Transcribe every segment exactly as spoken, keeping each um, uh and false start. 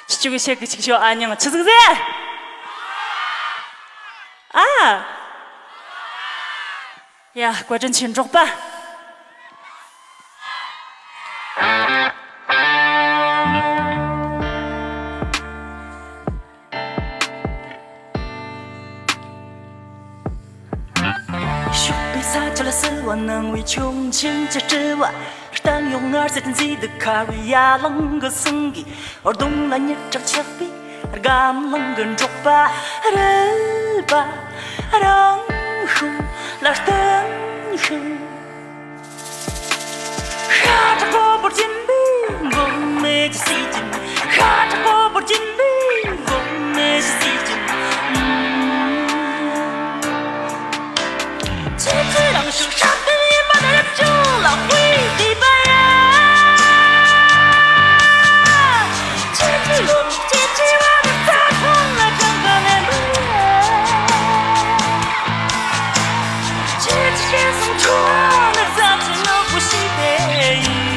ཅི་ཅིག་བཤད་གི་ཅིག་ཤོག་ཨ་ཉང་ཆི་ཟིག་ཟེར། ཨ། ཡ། བཀའ་དྲིན་ཆེ་འབྲོག་པ། ཕྱུག་པའི་ས་ཆ་ལ་བསིལ་བ་སྣང་བའི་ཁྱུང་ཆེན་གྱི་སྤྲུལ་བ། བརྟན་གཡོ་ངར་གསོས་མཛེས་སྡུག་ཁ་བའི་ཡ་གླིང་གི་སེང་གེ། གདོང་ལ་མྱུར་དྲག་ཆགས་པའི་སྒམ་ལང་གི་འབྲོག་པ། རུས་པ་རང་ཤུགས་ལ་བརྟེན་ཤིང་། ཤ་ཁྲག་ཁོལ་པོར་སྦྱིན་པའི་མགོན་མེད་ཀྱི་སྲིད་ཀྱི། ཤ་ཁྲག་ཁོལ་པོར་སྦྱིན་པའི་མགོན་མེད་ཀྱི་སྲིད་ཀྱི། ཁྱེད་ཀྱི་རང་ཤུགས་ཤ་སྟག་ཡིན་པ་ནི་རབ་བྱུང་ལ་དཔེ་བལྟས་པ་ཡ། ཁྱེད་ཀྱི་བློ་ཁོག་ཅན་ཆེ་བ་ནི་རྩྭ་ཐང་ལ་གྲངས་ཀ་ལེན་པ་ཡ། ཁྱེད་ཀྱི་སྐད་གསང་ཁྱོད་ནི་རྩྭ་ཆུ་ནག་པོ་ཞིག་དེ་ཡིན།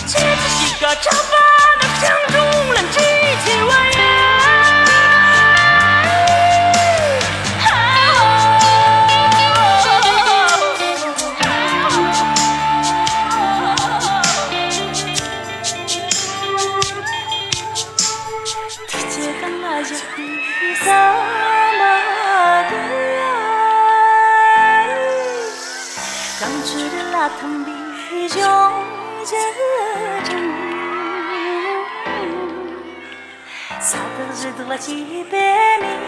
ཁྱེད་ཀྱི་གཤིས་ཀ་ཆགས་པ་ནི་ལྕང་སྒྲོང་ལ་འདྲིས་ཆེ་བ་ཡིན། ཐུགས་རྗེ་གང་ལ་བཞག་པའི་ས་མ་དེ། གངས་ཆུ་རི་ལ་ཐིམ་པའི་གཞུང་བཞི་ཁྲིམས། ས་དག་བཞི་དག་ལ་སྐྱེས་པའི་མེས་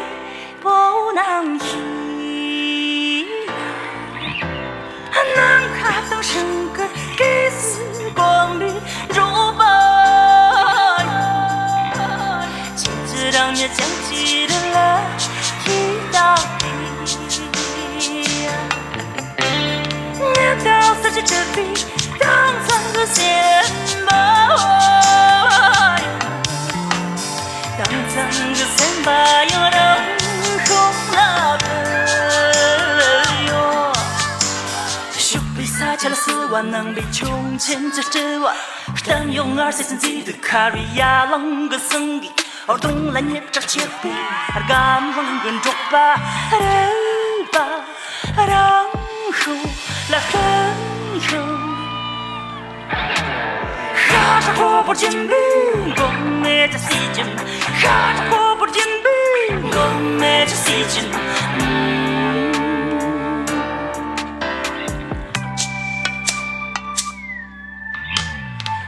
པོ་རྣམས་ཀྱིས། ནམ་མཁའ་དང་ཤིང་གི་སྐད་སུ་གོམ་པའི་འགྲོ་བ། ཁྱེད་ཀྱི་རང་ཉིད་ཀྱང་ཅི་རིགས་ལ་ཤེས་བདག་གིས། ཉི་ཟླ་གསལ་བྱེད་གྲུབ་པའི་དྭངས་གཙང་གི་སེམས་པ། དྭངས་གཙང་གི་སེམས་པ་ཡང་རང་ཤོང་ལ་བུད་ཡོང་། ཕྱུག་པའི་ས་ཆ་ལ་བསིལ་བ་སྣང་བའི་ཁྱུང་ཆེན་གྱི་སྤྲུལ་བ། བརྟན་གཡོ་ངར་གསོས་མཛེས་སྡུག་ཁ་བའི་ཡ་གླིང་གི་སེང་གེ། གདོང་ལ་མྱུར་དྲག་ཆགས་པའི་སྒམ་ལང་གི་འབྲོག་པ། རུས་པ་རང་ཤུགས་ལ་བརྟེན་ཤིང་། ཤ་ཁྲག་ཁོལ་པོར་སྦྱིན་པའི་མགོན་མེད་ཀྱི་སྲིད་ཀྱི། ཤ་ཁྲག་ཁོལ་པོར་སྦྱིན་པའི་མགོན་མེད་ཀྱི་སྲིད་ཀྱི།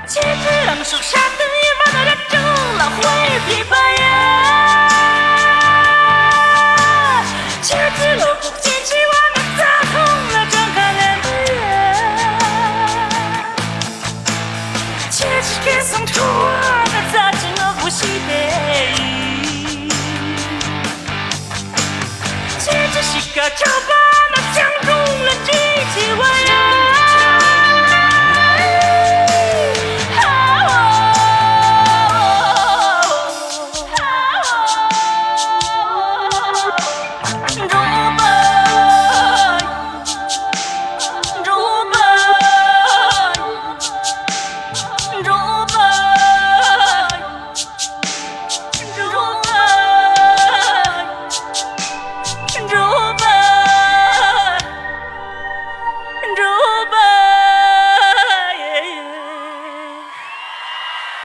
ཁྱེད་ཀྱི་རང་ཤུགས་ཤ་སྟག་ཡིན་པ་ནི་རབ་བྱུང་ལ་དཔེ་བལྟས་པ་ཡ། ཁྱེད་ཀྱི་བློ་ཁོག་ཅན་ཆེ་བ་ནི་རྩྭ་ཐང་ལ་གྲངས་ཀ་ལེན་པ་ཡ། ཁྱེད་ཀྱི་སྐད་གསང་ཁྱོད་ནི་རྩྭ་ཆུ་ནག་པོ་ཞིག་དེ་ཡིན། ཁྱེད་ཀྱི་གཤིས་ཀ་ཆགས་པ་ནི་ལྕང་སྒྲོང་ལ་འདྲིས་